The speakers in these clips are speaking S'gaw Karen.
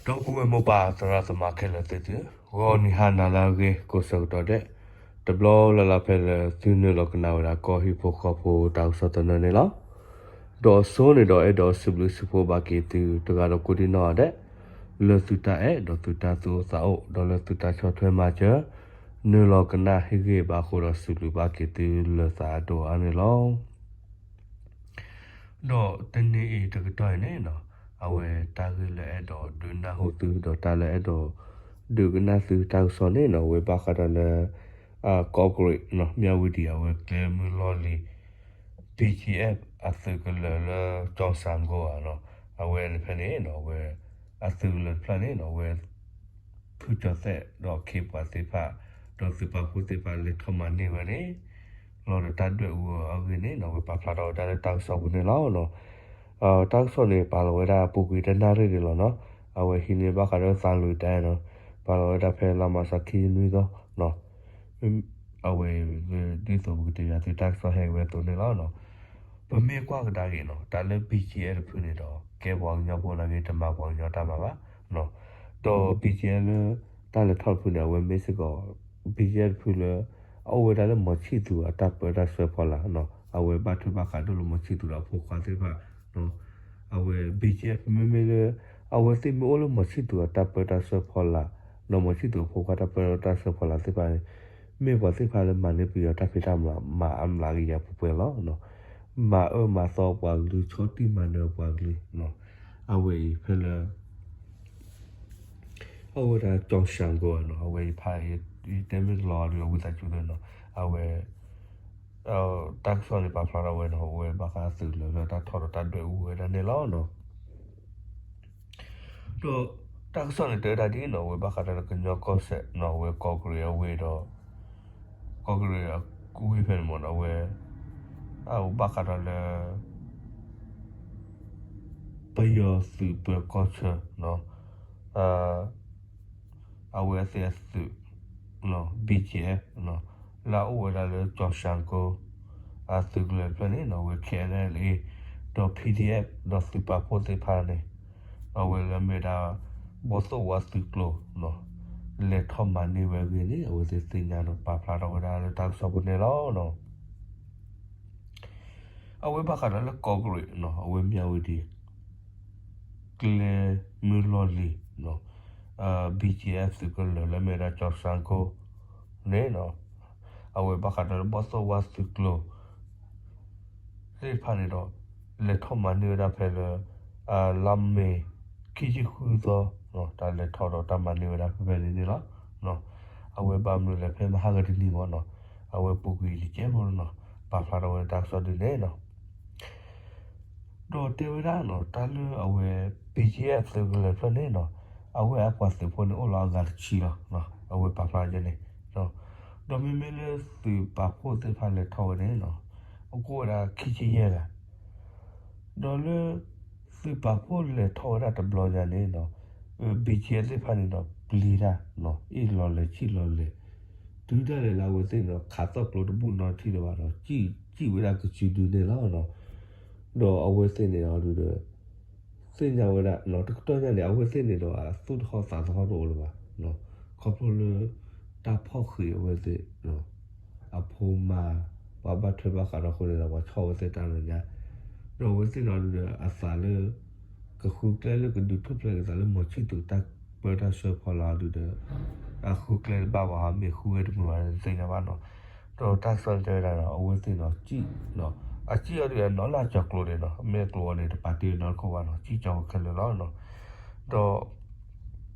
ဒီပုၢ်ဝဲၢ်မိၢ်ပၢ်သရၣ်သမါခဲလၢာ်သ့ၣ်သု, ဂီၤနံၤဟါနၤလၢအဂ့ၤ ကိးဆၢကတီၢ်ဒဲး, တဘျီလၢ်လၢ်ဖဲလၢသုနုာ်လီၤကနၣ်ဝဲဒၣ်ကီၢ်ဟံၣ်ဖိဃီဖိတၢ်ကစီၣ်သနၢၣ်န့ၣ်လီၤ. ဒီးအစိန့ၣ်ဒီးအဲၣ်ဒိးစံးဘျုးစံးဖှိၣ်ဘၣ်က့ၤသုတဂၤဒီးကိးဒံနီၢ်ဂၤဒဲး, လၢသုတၢ်အဲၣ်ဒီးသုတၢ်သူၣ်အိၣ်သးအိၣ် ဒီးလၢသုတၢ်ဆီၣ်ထွဲမၤစၢၤ နုာ်လီၤကနၣ်ဟ့ၣ်ဂံၢ်ဘါအဃိဒီးစံးဘျုးဘၣ်က့ၤသုလၢသးအဒိၣ်အါန့ၣ်လီၤ. ဒီးတနံၤအံၤတကတီၢ်အံၤန့ၣ်နီၤ, အဝဲတၢ်ဂ့ၢ်လၢအဲၣ်ဒိးဒုးနၢ်ဟူသု ဒီးတၢ်လၢအဲၣ်ဒိးဒုးကနၣ်သုတၢ်ကစီၣ်န့ၣ်နီၤ, အဝဲဘၣ်ဃးဒီးလၢ ကီၢ်ကရ့ၣ်နီၤ မၠၣ်ဝတံၤ အဝဲကျဲမုၢ်လီၢ်လံၤ ဘံၣ်ကၠံၣ်အဲၣ် အသုးကလၢၤလၢကၠီၣ်စၣ်ကိၣ်ဧါနီၤ, အဝဲန့ၣ်ဖဲန့ၣ်နီၤ အဝဲ အသုးကလၢၤတဖျၢၣ်န့ၣ်နီၤ အဝဲ ဖုကၠီၤသဲးဒီးခ့ပှၤသ့ၣ်တဖၣ် ဒီးသုးပာ်ဖှိၣ်သ့ၣ်တဖၣ်လဲၤထီၣ်မၤန့ၢ်ဝဲန့ၣ် လီၤဒီးတၢ်ဒွဲၣ်အူအဂ့ၢ်န့ၣ်နီၤ အဝဲပာ်ဖျါထီၣ်ဝဲဒၣ်လၢတၢ်ကစီၣ်ပူၤန့ၣ်လီၤ. တၢ်ကစီၣ်န့ၣ် ပာ်လီၤဝဲဒၣ်ပူၤကွံာ်တနၣ်ရံၣ်န့ၣ်လီၤနီၤ. အဝဲဟံးန့ၢ်ဘၣ်ဃးဒီးသံလွံၢ်တၢ်နီၤ, ပာ်လီၤဝဲဒၣ်ဖဲလါမးရှးခံဆံနွံသီနီၤ. အဝဲ ဒ်သိးပကတဲယၤသုတၢ်ကစီၣ်ဟဲဝဲအသိးန့ၣ်လီၤ. ပမ့ၢ်ကွၢ်ကဒါက့ၤနီၤ တၢ်လၢ ဘံၣ်ကၠံၣ်အဲၣ် တဖုန့ၣ်ဒီး ကဲပှၤကညီဖိနာ်က့ တမၤပှၤကညီတၢ်မၤဘၣ်. ဒီး ဘံၣ်ကၠံၣ်အဲၣ် လၢတၢ်လဲၤထီၣ်တဖုန့ၣ် အဝဲမ့ၢ်စ့ၢ်ကီး ဘံၣ်ကၠံၣ်အဲၣ် တဖုလၢ အအိၣ်ဝဲဒၣ်လၢမီၤဆံၣ်သူၤအတၢ်ပၢတၢ်ဆှၢဖီလာ်, အဝဲဘၣ်ထွဲဘၣ်ဃးဒိၣ်လၢမီၤဆံၣ်သူၤဒီးအဖိခွါသ့ၣ်တဖၣ် အဝဲ ဘံၣ်ကၠံၣ်အဲၣ် မ့မ့ၢ်လၢ အဝဲသ့ၣ်မ့ၢ်အိၣ်လၢမီၤဆံၣ်သူၤအတၢ်ပၢတၢ်ဆှၢဖီလာ်, ဒီးမီၤဆံၣ်သူၤအဖိခွါတၢ်ပၢတၢ်ဆှၢဖီလာ်သ့ၣ်တဖၣ်န့ၣ် မ့ၢ်ပှၤသ့ၣ်တဖၣ်လၢမၤန့ၢ်ပယီၤတၢ်ဖံးတၢ်မၤ မၤအမျးကယၤပှဲၤပှဲၤလီၤ. မၤအၢမၤသီပှၤကလုာ် ဆီၣ်တံၢ်မၤနၢၤပှၤကလုာ်, အဝဲအံၤဖဲလၢ အဝဲဒၣ်ကၠီၣ်စၣ်ကိၣ်နီၤ အဝဲအံၤဖး ယတဲမ့ၢ်တလီၤအီၤဒီးဝံသးစူၤသ့နီၤ, အဝဲ တၢ်ကစီၣ်န့ၣ်ပာ်ဖျါထီၣ်ဝဲနီၤ အဝဲဘၣ်ဃးသုးလၢတၢ်ထီၣ်ဒီးတၢ်ဒွဲၣ်အူဝဲဒၣ်န့ၣ်လီၤ. ဒီးတၢ်ကစီၣ်န့ၣ်တဲဝဲဒၣ်ဒ်နီၤ အဝဲဘၣ်ဃးဒီးလၢကညီကီၢ်စဲၣ်နီၤ အဝဲကီၢ်ကရ့ၣ်အဝ့ၢ်ဒီး ကီၢ်ကရ့ၣ်အဝ့ၢ်ဖဲန့ၣ်မ့ၢ်နီၤ အဝဲ အဝဲဘၣ်ဃးဒီးလၢ ပယီၤသုးပၢၤကီၢ်ဆၢနီၤ အဝဲသ့ၣ်အသုး ဘံၣ်ကၠံၣ်အဲၣ် လၢအအိၣ်ဝဲဒၣ်လၢကၠီၣ်စၣ်ကိ အသုးကလၢၤတဖျၢၣ်န့ၣ်နီၤ အဝဲ ခဲအံၤအ့လ်အ့ ဒီး ပီၣ်ဒံၣ်အ့ၣ် ဒီးသုးပာ်ဖှိၣ်သ့ၣ်တဖၣ်န့ၣ် အဝဲလၢမ့ၢ်ဒၣ် ဘီၣ်သိၣ်ဝါသုးကျိၤ လဲၤထီၣ်မၤန့ၢ်ဝဲအဂ့ၢ်န့ၣ် အဝဲသ့ၣ်သ့ၣ်ညါဒီးပာ်ဖျါထီၣ်ဝဲဒၣ်လၢတၢ်ကစီၣ်ပူၤန့ၣ်လီၤ. အဝဲဘၣ်ဃးဒီးလၢကီၢ်ကရ့ၣ်နီၤ အဝဲမၠၣ်ဝတံၤ ကျဲမုၢ်လီၢ်လံၤ ဘံၣ်ကၠံၣ်အဲၣ် သုးကလၢၤလၢမ့ၢ်ဒၣ်ကၠီၣ်စၣ်ကိ န့ၣ်နီၤ အဝဲဘၣ်ဃးဒီးလၢဘီၣ်သိၣ်ဝါသုးကျိၤ သ့ၣ်တဖၣ်န့ၣ်ဒီး လဲၤထီၣ်မၤန့ၢ်ဝဲဒၣ်ဖဲလၢ လါမ့ၤ ခံဆံဃုသီ တၢ်လဲၤထီၣ်ဒီးတၢ်မၤန့ၢ်ဝဲဒၣ်ဖဲဖဲန့ၣ်န့ၣ်လီၤ. အဝဲဘၣ်မနုၤလဲၣ် ဖဲမဟါဂၤတနံၤမ့ၢ်နီၤ အဝဲပူၤကွံာ်တကဲဖိနီၤ ပာ်ဖျါထီၣ်ဝဲတၢ်ကစီၣ်ဒ်န့ၣ်နီၤ ဒီးတဲဝဲဒၣ်နီၤ တၢ်လၢအဝဲ ဘံၣ်ကၠံၣ်အဲၣ် သုးကလၢၤတဖျၢၣ်န့ၣ်နီၤ အဝဲအပှၤသုးဖိန့ၣ်အိၣ်လီၤအဂၤတဆံလီၤ. အဝဲပာ်ဖျါဒ်န့ၣ် ဒီးမ့မ့ၢ်လၢသုးပာ်ဖှိၣ်သ့ၣ်တဖၣ်လဲၤထီၣ်ဝဲန့ၣ်နီၤ အကအိၣ်ဝဲဒၣ်ခံဆံယဲၢ်ဂၤ ဒီးလၢ သုးပာ်ဖှိၣ်လဲၤထီၣ်ဝဲဒၣ်တဘျီညါန့ၣ်နီၤ ဘံၣ်ကၠံၣ်အဲၣ် သ့ၣ်တဖၣ်န့ၣ်ဒီးပျံၤတၢ် အ့ၣ်လီၤလဲၤဆံၣ်လီၤလဲၤ တုၤဒၣ်လဲာ်လၢအဝဲသ့ၣ်န့ၣ်ဒီး ခးသီၣ်ကျိတဘူၣ်နီတထံၣ်လၢၤဘၣ်ဒီး စံၣ်ဝဲဒၣ်ကစုဒုန့ၣ်လီၤ. ဒီးအဝဲသ့ၣ်န့ၣ်ဒီးဒုးဒီး သ့ၣ်ညါဝဲဒၣ် တကတီၢ်ညါန့ၣ် အဝဲသ့ၣ်န့ၣ်ဒီးအသူၣ်တဟီၣ်သးတဟီၣ်တအိၣ်လၢၤဘၣ် ခီဖျိလၢ တၢ်ဖီၣ်ဃံးအဝဲသ့ၣ် အဖိမါ ပှၤဘၣ်ထွဲဘၣ်ဃးဒီးအဃိန့ၣ်ဒီး ပှၤဆီၣ်ဝဲသ့ၣ်တၢ်လၢညါ ဒီးအဝဲသ့ၣ်န့ၣ်ဒုးဒီးအသးလၢ ကဃုကျဲလၢကဒုးထူၣ်ဖျဲးက့ၤသးလၢ မီၤဆံၣ်သူးတၢ်ပၢတၢ်ဆှၢဖီလာ်ဒုးဒီး အဃုကျဲတဘၣ်ဘၣ် မ့ၢ်ဃုဝဲတမုာ်ဘၣ်သ့ၣ်ညါဘၣ်နီၤ. ဒီးတၢ်ကစီၣ်န့ၣ်တဲဝဲဒၣ်ဒီး အဝဲသ့ၣ်န့ၣ် စံၣ်အီၤဒုးအနီၢ်လၢအကၠီၤကျိၤန့ၣ်နီၤ မ့ၢ်ကျိၤအီၤန့ၣ် တပာ်တ့ၢ်နီတခိၣ်ဘၣ်နီၤ စံၣ်ကၠီၤဝဲခဲလၢာ်လီၤ. ဒီး ဘီၣ်သိၣ်ဝါသုးကျိၤ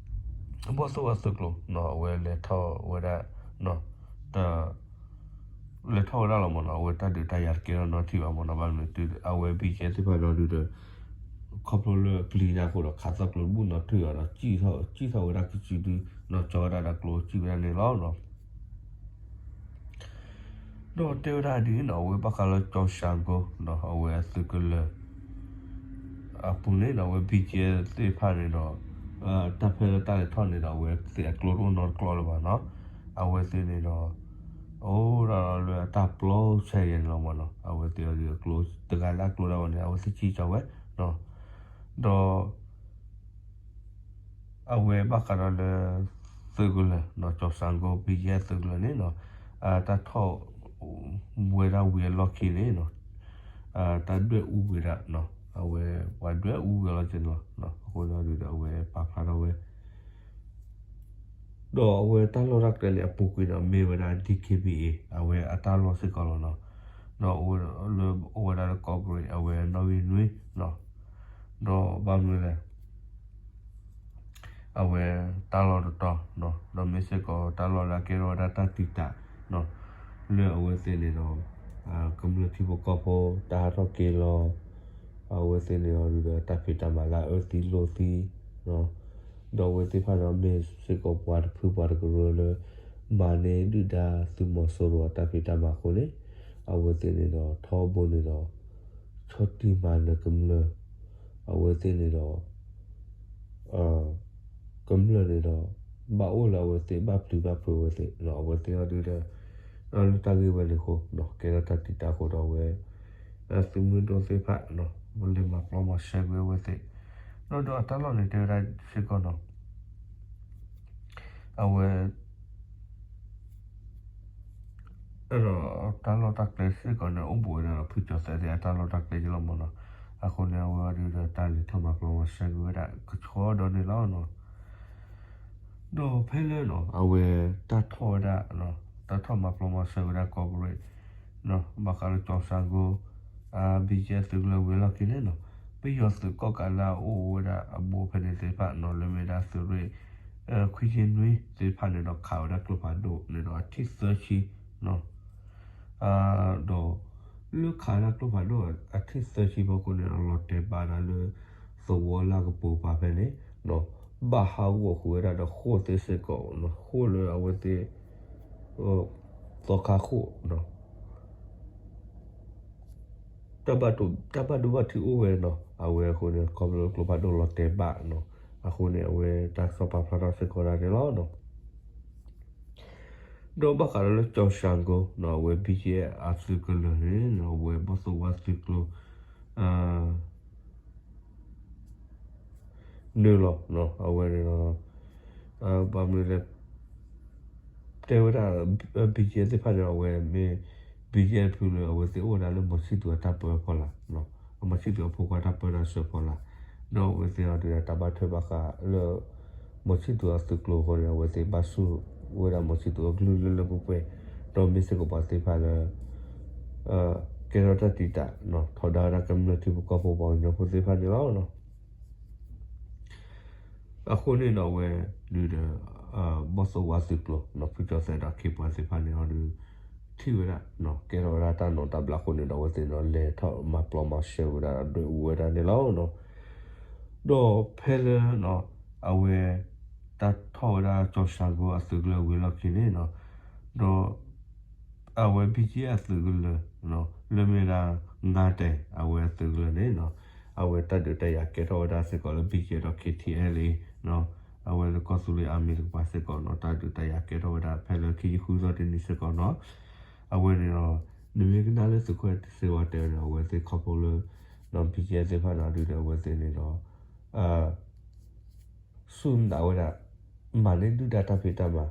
အဝဲလဲၤထီၣ်ဝဲဒၣ် တ လဲၤထီၣ်ဝဲဒၣ်လီၤမ့ၢ်နီၤ အဝဲတၢ်ဒုးတၢ်ယၤတကဲထီၣ်နီတထံၣ်ဘၣ်မ့ၢ်နီၤ ဘၣ်မနုၤတုၤအဝဲ ဘံၣ်ကၠံၣ်အဲၣ် သ့ၣ်တဖၣ်ဒီးဒုးဒီး ခီဖျိလၢအပျံၤညါအဃိဒီး ခးသီၣ်ကျိတဘူၣ်နီတထံၣ်အီၤဒီး စံၣ်ထီၣ်ဝဲဒၣ်ကစုဒု နီၢ်ကၠီၤဝဲဒၣ်ဒီးကျိစံၣ်ဝဲဒၣ်န့ၣ်လီၤ. ဒီးတဲဝဲဒၣ်ဒ်န့ၣ်နီၤ အဝဲဘၣ်ဃးလၢကၠီၤစၣ်ကိ အဝဲအသုးကလၢၤ အပူၤန့ၣ်ဒီး အဝဲ ဘံၣ်ကၠံၣ်အဲၣ် သ့ၣ်တဖၣ်န့ၣ်ဒီး တၢ်ဖဲလၢတၢ်လဲၤထီၣ်န့ၣ်ဒီး အဝဲသ့ၣ်အကျိတအိၣ်နီတကျိလၢၤဘၣ်နီၤ. အဝဲသ့ၣ်န့ၣ်ဒီး အိၣ်ဒၣ်လၢအတၢ်ပျီဆဲးယဲၢ်န့ၣ်လီၤမ့ၢ်နီၤ အဝဲသ့ၣ်အီၤဒုးအကျိ တဂၤလၢအကျိဒၣ်ဝဲန့ၣ် အဝဲသ့ၣ်စံၣ်ကၠီၤဝဲ ဒီး ပ အဝဲဘၣ်ဃးဒီးလၢ သုးကလၢၤနီၤ ကၠီၤစၣ်ကိ BGF သုးကလၢၤန့ၣ်နီၤ တၢ်ထီၣ်ဝဲဒၣ်ဝံၤအလီၢ်ခံန့ၣ်နီၤ တၢ်ဒွဲၣ်အူဝံၤဒၣ်နီၤ အဝဲပှၤဒွဲၣ်အူဝံၤအလီၢ်ခံန့ၣ်လီၤ. အဃိန့ၣ်ဒုးဒီးအဝဲပာ်ဖျါထီၣ်ဝဲ ဒီးအဝဲတၢ်လီၢ်တၢ်ကျဲန့ၣ် အပူၤကွံာ်န့ၣ် မ့ၢ်ဝဲဒၣ် DKBA အဝဲအတၢ်လီၢ်စ့ၢ်ကီးလီၤနီၤ. ဒီးအိၣ်လၢအိၣ်ဝဲဒၣ်လၢကီၢ်ကရ့ၣ် အဝဲနီၣ်ဂံၢ်နွံနီၤ. ဒီးဘၣ်မနုၤလဲၣ် အဝဲတၢ်လီၢ်တတီၤနီၤ ဒီးမ့ၢ်စ့ၢ်ကီးတၢ်လီၢ်လၢအကဲထီၣ်ဝဲဒၣ်တၢ်တံာ်တာ်နီၤ လၢအဝဲသ့ၣ်န့ၣ်ဒီး ကမျၢၢ်ထံဖိကီၢ်ဖိ တၢ်ဟးထီၣ်က့ၤလီၤ အဝဲသ့ၣ်န့ၣ်ဒီး တၢ်ဖံးတၢ်မၤလၢအအၢသံလိာ်သံ ဒီးအဝဲသ့ၣ်တဖၣ်န့ၣ် မ့ၢ်စ့ၢ်ကီးပှၤတဖုပှၤတကရၢလၢ မၤန့ၢ်ဒုၣ်ဒါသုးမီၤစိရိၤအတၢ်ဖံးတၢ်မၤအဃိန့ၣ် အဝဲသ့ၣ်န့ၣ်ဒီး ထီဘိန့ၣ်ဒီး ဆီၣ်တံၢ်မၤနၢၤကမျၢၢ် အဝဲသ့ၣ်န့ၣ်ဒီး ကမျၢၢ်န့ၣ်ဒီး ဘၣ်အိၣ်လၢအဝဲသ့ၣ် ဘၣ်ပျံၤဘၣ်ဖုးအဝဲသ့ၣ် အဝဲသ့ၣ်အီၤဒုးဒီး လၢတၢ်ဂ့ၢ်ဝဲန့ၣ်အဃိ ကဲထီၣ်တၢ်တံာ်တာ်အဃိဒီးအဝဲ သုးမုၢ်ဒိၣ်သ့ၣ်တဖၣ် လဲၤမၤပျီမၤရှဲကွံာ်အဝဲသ့ၣ် ဒီးဒီးအတၢ်လီၢ်န့ၣ်တဲဝဲဒၣ်စ့ၢ်ကီးနီၤ အဝဲ ဒီးတၢ်လီၢ်တၢ်ကျဲစ့ၢ်ကီးန့ၣ် အိၣ်ဘူးဝဲဒၣ်ဒီးဖုကၠီၤသဲးသ့ၣ်အတၢ်လီၢ်တၢ်ကျဲက့လီၤမးနီၤ. အဃိန့ၣ် အဝဲအီၤဒုးဒီးတၢ်လဲၤထီၣ်မၤပျီမၤရှဲကွံာ်ဝဲဒၣ် ကဆီဒီးန့ၣ်လီၤနီၤ. ဒီးဖဲလၢနီၤ အဝဲတၢ်ထီၣ်ဝဲဒၣ် တၢ်ထီၣ်မၤပျီမၤရှဲဝဲဒၣ်ကီၢ်ကရ့ၣ် ဘၣ်ဃးလၢကၠီၤစၣ်ကိ BGF သုးကလၢၤဝံၤအလီၢ်ခံန့ၣ်နီၤ ပယီၤသုးကီၣ်ကးလၢအအိၣ်ဝဲဒၣ်အဘူးဖဲန့ၣ်သ့ၣ်တဖၣ်နီၤ လၢမ့ၢ်ဒၣ်သုးရ့ၣ် ခွံဆံနွံသ့ၣ်တဖၣ်န့ၣ်ဒီး ခးဝဲဒၣ်ကျိဖးဒိၣ်န့ၣ်ဒီးအထံၣ်သၢဆံနီၤ ဒီး လၢခးဝဲဒၣ်ကျိဖးဒိၣ်အထံၣ်သၢဆံဖီခိၣ်န့ၣ် အလီၤတဲာ်ဘၣ်ဒၣ်လၢ သဝီလၢအကပိာ်ကပၤဖဲန့ၣ် ဘၣ်ဟးဂီၤဃုာ်ဝဲဒၣ်ဒီးဃိၣ်သ့ၣ်စ့ၢ်ကီးနီၤ ဃိၣ်လၢအဝဲသ့ၣ် သီခါဃိၣ်နီၤ တၢ်ဘၣ်ဒိဘၣ်ထံးအိၣ်ဝဲနီၤ အဝဲအဃိန့ၣ် ခီဖျိလၢကျိဖးဒိၣ်လီၤတဲာ်ဘၣ်နီၤ အဃိန့ၣ် အဝဲတၢ်ကစီၣ်ပာ်ဖျါထီၣ်စ့ၢ်ကီးဒၣ်န့ၣ်လီၤနီၤ. ဒီးဘၣ်ဃးဒီးလၢကၠီၤစၣ်ကိနီၤ အဝဲ BGF အသုးကလၢၤန့ၣ်နီၤ အဝဲဘီၣ်သိၣ်ဝါသုးကျိၤ နုာ်လီၤနီၤ အဝဲန့ၣ်ဒီး ဘၣ်မနုၤလဲၣ် တဲဝဲဒၣ် BGF သ့ၣ်တဖၣ်န့ၣ်ဒီး အဝဲမ့ၢ် BGF တဖုလၢအဝဲသ့ၣ်အိၣ်ဝဲဒၣ်လၢ မီၤဆံၣ်သူၤအတၢ်ပၢအဖီလာ် မီၤဆံၣ်သူၤအဖိခွါတၢ်ပၢတၢ်ဆှၢဖီလာ် ဒီးအဝဲသ့ၣ်အီၤဒုးဒီးတၢ်ဘၣ်ထွဲဘၣ်ဃးလၢ မီၤဆံၣ်သူၤအသုးကျိၤအဃိန့ၣ် အဝဲသ့ၣ်ဘၣ်ဆူၣ်ဝဲဒၣ်မီၤဆံၣ်သူၤအကလုၢ်လၢလၢပှဲၤပှဲၤ ဒီးမ့ၢ်စ့ၢ်ကီးပှၤသ့ၣ်တဖၣ်လၢ ကဲထီၣ်တၢ်တံာ်တာ် ထီဒါဝဲဒၣ်ကမျၢၢ်ထံဖိကီၢ်ဖိပှၤကညီဖိသ့ၣ်တဖၣ်န့ၣ်လီၤ. အဃိန့ၣ်ဒီးအဝဲဒုးဒီး ဘီၣ်သိၣ်ဝါသုးကျိၤ ဖုကၠီၤသဲးဒီးခ့ပှၤသ့ၣ်တဖၣ်န့ၣ်အီၤဒုး ထံၣ်ဝဲဒၣ် ကဲထီၣ်ဝဲဒၣ်တၢ်နိးတၢ်ဘျးအဃိန့ၣ်ဒီး အဝဲသ့ၣ်န့ၣ်လဲၤထီၣ်မၤပျီမၤရှဲဝဲဒၣ်ဒီးဒွဲၣ်အူဝဲဒၣ်န့ၣ်လီၤ. ဒီးဖဲလၢ အဝဲ တၢ်ထီၣ်ဝဲဒၣ်ကၠီၤစၣ်ကိအသုးကလၢၤဝံၤအလီၢ်ခံန့ၣ်နီၤ ဒီး အဝဲ BGF အသုးကလၢၤ လၢမ့ၢ်ဒၣ် ငါးတဲာ် အဝဲအသုးကလၢၤန့ၣ်နီၤ အဝဲတၢ်ဒုးတၢ်ယၤကဲထီၣ်ဝဲဒၣ်စ့ၢ်ကီးလၢ BGF ဒီး KTLA အဝဲလၢကီၢ်သူလ့ၤအမံၤတကပၤစ့ၢ်ကီးနီၤ တၢ်ဒုးတၢ်ယၤကဲထီၣ်ဝဲဒၣ်ဖဲလၢခံဆံဃုသီတနံၤစ့ၢ်ကီးနီၤ အဝဲန့ၣ်ဒီး နမ့ၢ်ကနၣ်လၢသုးခိၣ်အဲၣ်စ့ဝါတဲဝဲန့ၣ် အဝဲသ့ၣ်ခီဖျိလၢ BGF သ့ၣ်တဖၣ်န့ၣ်ဒုးဒီးအဝဲသ့ၣ်န့ၣ်ဒီး စူၢ်နာ်ဝဲဒၣ် မၤန့ၢ်ဒုၣ်ဒါတၢ်ဖံးတၢ်မၤ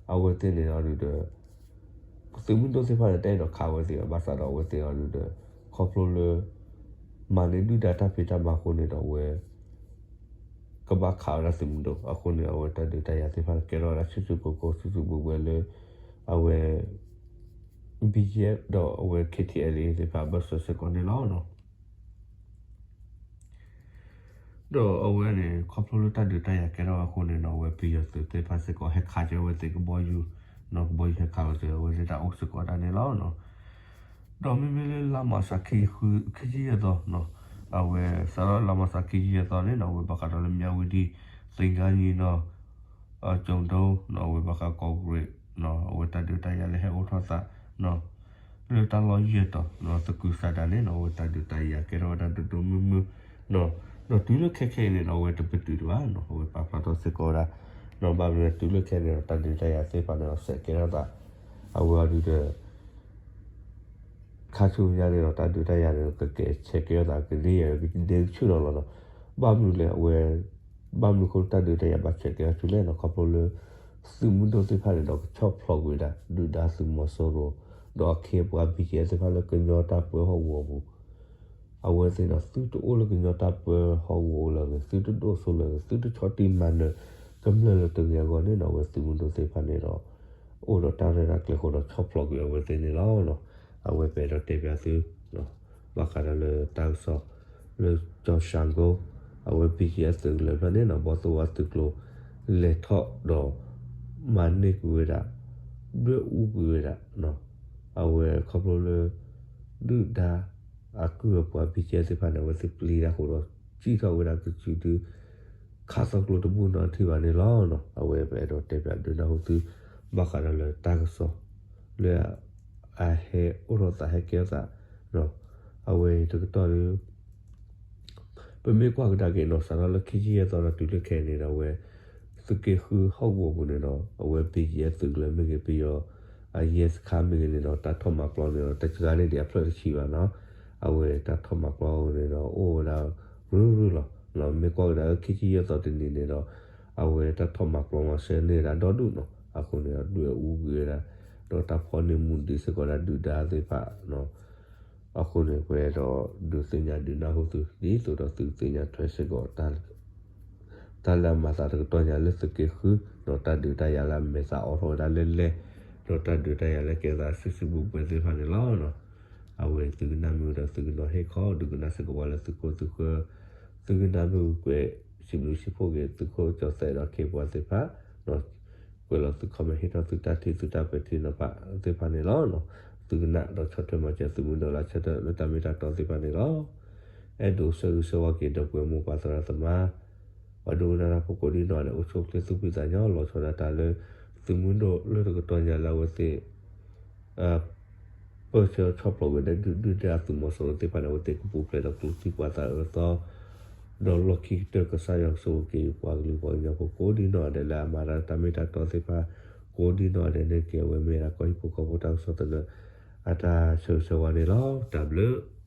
အဝဲသ့ၣ်န့ၣ်အီၤဒုးဒီး သုးမုၢ်ဒိၣ်သ့ၣ်တဖၣ်န့ၣ် တအဲၣ်ဒိးခးဝဲသ့ၣ်ဘၣ် ဘၣ်ဆၣ်ဒီးအဝဲသ့ၣ်အီၤဒုးဒီး ခီဖျိလၢ မၤန့ၢ်ဒုၣ်ဒါတၢ်ဖံးတၢ်မၤအဃိန့ၣ်ဒီးအဝဲ ကဘၣ်ခးဝဲဒၣ်သုးမုၢ်ဒိၣ်အဃိန့ၣ် အဝဲတၢ်ဒုးတၢ်ယၤသ့ၣ်တဖၣ်ကဲထီၣ်ဝဲဒၣ်ဆူၣ်ဆူၣ်ကိၢ်ကိၢ်ဆူၣ်ဆူၣ်ဘှဲဘှဲလၢ အဝဲ BGF ဒီးအဝဲ KTLA သ့ၣ်တဖၣ်အဘၢၣ်စၢၤစ့ၢ်ကီးန့ၣ်လီၤ. ဒီးအဝဲန့ၣ် ခီဖျိလၢတၢ်ဒုးတၢ်ယၤကဲထီၣ်ဝဲအဃိန့ၣ်ဒီး အဝဲပယီၤသုးသ့ၣ်တဖၣ်စ့ၢ်ကီး ဟဲခးက့ၤအဝဲသ့ၣ်ကဘီယူၤ ကဘီယူၤဟဲခးလီၤစၢၤ အဝဲသ့ၣ်တၢ်အိၣ်စ့ၢ်ကီးဒၣ်န့ၣ်လီၤ. ဒီးမ့မ့ၢ်လၢလါမးရှး ခံဆံယဲၢ်သီ အဝဲစးထီၣ်လါမးရှး ခံဆံယဲၢ်သီန့ၣ်ဒီး အဝဲဘၣ်ဃးဒီးလၢ မြဝတီ သင်္ဃန်းညီနောင် ကၠိၤဒိ အဝဲဘၣ်ဃးကီၢ်ကရ့ၣ် အဝဲတၢ်ဒုးတၢ်ယၤလၢဟဲအိၣ်ထီၣ်သး လၢတၢ်လီၢ်ယဲၢ်တီၤ သကုၤဆးဒးန့ၣ် အဝဲတၢ်ဒုးတၢ်ယၤကဲထီၣ်ဝဲဒၣ်ဒိၣ်ဒိၣ်မုၢ်မုၢ် ဒီးတုၤလၢခဲခဲအံၤန့ၣ်ဒီး အဝဲတပတုာ်တဘၣ်နီၤ အဝဲပာ်ဖျါထီၣ်စ့ၢ်ကီးဝဲဒၣ် ဒီးဘၣ်မနုၤတုၤလၢခဲန့ၣ်ဒီး တၢ်ဒုးတၢ်ယၤသ့ၣ်တဖၣ်န့ၣ်ဒီး စဲးကဲထီၣ်သး အဝဲအီၤဒုးဒီး ခါဆူညါန့ၣ်ဒီး တၢ်ဒုးတၢ်ယၤန့ၣ်ဒီး ကကဲးဆဲးကဲထီၣ်သး ကဒ့ယဲၢ်ကဒ့ဆူၣ်နီၤလီၤနီၤ ဘၣ်မနုၤလဲၣ် အဝဲ ဘၣ်မနုၤအဃိလၢတၢ်ဒုးတၢ်ယၤဘၣ်ဆဲးကဲထီၣ်ဆူလဲၣ်န့ၣ် ခီဖျိလၢ သုးမုၢ်ဒိၣ်သ့ၣ်တဖၣ်န့ၣ်ဒီး ကဆီၣ်ဖျိးကွံာ်ဝဲဒၣ် ဒုၣ်ဒါသုးမီၤစိရိၤ ဒီးအခ့အပှၤ ဘံၣ်ကဲသ့ၣ်တဖၣ်လၢ ကညီတၢ်ပၢဟီၣ်ကဝီၤပူၤ အဝဲသ့ၣ်ဒီး သုတအိၣ်လၢကညီတၢ်ပၢဟီၣ်ကဝီၤလၢၤဂ့ၤ, သုတဒိၣ်စိလၢၤဂ့ၤ, သုတဆီၣ်တံၢ်မၤနၢၤကမျၢၢ်လၢၤတဂ့ၤအဂီၢ်န့ၣ်ဒီး အဝဲသုးမုၢ်ဒိၣ်သ့ၣ်တဖၣ်န့ၣ်ဒီး အိၣ်ဒီးတၢ်ရဲၣ်တၢ်ကျဲၤအဃိဒီး ဆီၣ်ဖျိးကွံာ်အဝဲသ့ၣ်န့ၣ်လီၤ. အဝဲပအဲၣ်ဒိးတဲပၠးသု ဘၣ်ဃးဒီးလၢတၢ်ကစီၣ် လၢကၠီၣ်ၡၣ်ကိ အဝဲ ဘံၣ်ကဲ သုးကလၢၤဖျၢၣ်န့ၣ်ဒီး ဘီၣ်သိၣ်ဝါသုးကျိၤ လဲၤထီၣ်ဒီး မၤန့ၢ်ကွံာ်ဝဲဒၣ် ဒွဲၣ်အူကွံာ်ဝဲဒၣ် အဝဲခီဖျိလၢ ဒုၣ်ဒါ အကုၢ်အပှၤ ဘံၣ်ကဲ သ့ၣ်တဖၣ်န့ၣ် အဝဲသ့ၣ်ပျံၤတၢ်အဃိဒီး စံၣ်ထီၣ်ဝဲဒၣ်ကစုဒု ခးသီကျိတဘူၣ်နီတထံၣ်ဘၣ်န့ၣ်လီၤ. အဝဲပအဲၣ်ဒိးတဲပၠးဒုးနၢ်ဟူသု ဘၣ်ဃးဒီးလၢတၢ်ကစီၣ် လၢ အဟဲအိၣ်ထီၣ်သးဟဲကဲထီၣ်သး အဝဲတကတီၢ်ဒီး ပမ့ၢ်ကွၢ်ကဒါက့ၤနီၤ စးထီၣ်လၢခံဆံယဲၢ်သီဒီးတုၤလၢခဲအံၤန့ၣ်ဒီး အဝဲ သုးက့ဃုဟီၣ်ကဝီၤပူၤန့ၣ်ဒီး အဝဲ ဘံၣ်ကဲ သုးကလၢၤမ့ၢ်ဂ့ၤ ပယီၤ အယဲၢ်စခါမ့ၢ်ဂ့ၤန့ၣ်ဒီး တၢ်ထီၣ်မၤပျီန့ၣ်ဒီး တစှၤန့ၢ်ဒံးအဖျၢၣ်တဆံဘၣ်နီၤ. အဝဲတၢ်ထီၣ်မၤပျီန့ၣ်ဒီး အိၣ်ဝဲဒၣ် ရုၢ်ရုၢ်လီၤ. မ့ၢ်ကွၢ်ကဒါလၢခံဆံယဲၢ်သီတနံၤန့ၣ်ဒီး အဝဲတၢ်ထီၣ်မၤပျီမၤစၢၤန့ၢ်ဒၣ်ဒီဒူၣ်နီၤ. အဃိန့ၣ်ဒီး ဒွဲၣ်အူကွံာ်ဝဲဒၣ် ဒီးတၢ်ဖီၣ်န့ၢ်မူဒံးစ့ၢ်ကီးဒၣ်ဒုၣ်ဒါသ့ၣ်တဖၣ် အဃိန့ၣ် ပအဲၣ်ဒိးဒုးသ့ၣ်ညါဒုးနၢ်ဟူသု ဒ်သိးဒီးသုကသ့ၣ်ညါထွဲစ့ၢ်ကီး တၢ်လၢအမၤသးတကတီၢ်ညါလၢသုးက့ဃု ဒီးတၢ်ဒုးတၢ်ယၤလၢအမဲာ်သးအိးထီၣ်ဝဲဒၣ်လၢလဲၣ်, ဒီးတၢ်ဒုးတၢ်ယၤလၢကဲသးစုစုဘူးဘူးသ့ၣ်တဖၣ်န့ၣ်လီၤ. အဝဲသုကနၣ်မ့ၢ်ဝံၤဒီးသုကနီၤဟ့ၣ်ခီ ဒုးကနၣ်စ့ၢ်ကီးပှၤလၢသုခိၣ်သုဃၢၤ, သုကနၣ်မ့ၢ်ဝံၤကွဲးစံးဘျုးစံးဖှိၣ်က့ၤသုးခိၣ်ကၠီၤသဲးဒီးခ့ပှၤသ့ၣ်တဖၣ် ကွဲးလီၤသု comment ဟ့ၣ်ထီၣ်သုတၢ်ထံၣ်သုတၢ်ပဲာ်ထံနီၤဖးသ့ၣ်တဖၣ်န့ၣ်လီၤ. သုကနၣ်ဒီးဆီၣ်ထွဲမၤစၢၤသုးမုၢ်ဒိၣ်လၢဆၢထၢၣ်လၢတၢ်မ့ၢ်တၢ်တီသ့ၣ်တဖၣ်န့ၣ်လီၤ. အဲၣ်ဒိးဆၢဂ့ၤဆၢဝါက့ၤဒီပုၢ်ဝဲၢ်မိၢ်ပၢ်သရၣ်သမါ ပှၤဒိကနၣ်တၢ်ဖိကိးဒံနီၢ်ဂၤဒဲး အိၣ်ဆူၣ်အိၣ်ချ့သူၣ်ဖှံသးညီ လီၤဆီဒၣ်တၢ်လၢ သုးမုၢ်ဒိၣ်လၢတကတီၢ်ညါလၢအဝဲသ့ၣ် ပၢၢ်ဆၢဆီၣ်ဖျိးဝဲဒၣ်ဒုၣ်ဒါ သုးမီၤစိရိၤသ့ၣ်တဖၣ်န့ၣ် အဝဲသ့ၣ်ကပူၤဖျဲးဒီးကျိချံပှၤသးအၢသီ ဒီးလီၢ်ခံကတၢၢ်ကစၢ်ယွၤကဆိၣ်ဂ့ၤက့ၤပှၤကလုာ်ပှၤကညီဖိကိးဒံနီၢ်ဂၤဒဲးလၢအမၤတၢ်တၢ်မ့ၢ်တၢ်တီသ့ၣ်တဖၣ် ကိးဒံနီၢ်ဂၤဒဲးန့ၣ်တက့ၢ်. အဝဲမ့ၢ်ဒၣ်ကီၢ်ဟံၣ်ဖိဃီဖိတၢ်ကစီၣ်သနၢၣ် အတၢ်ဆၢဂ့ၤဆၢဝါန့ၣ်လီၤ. တၢ်ဘျုး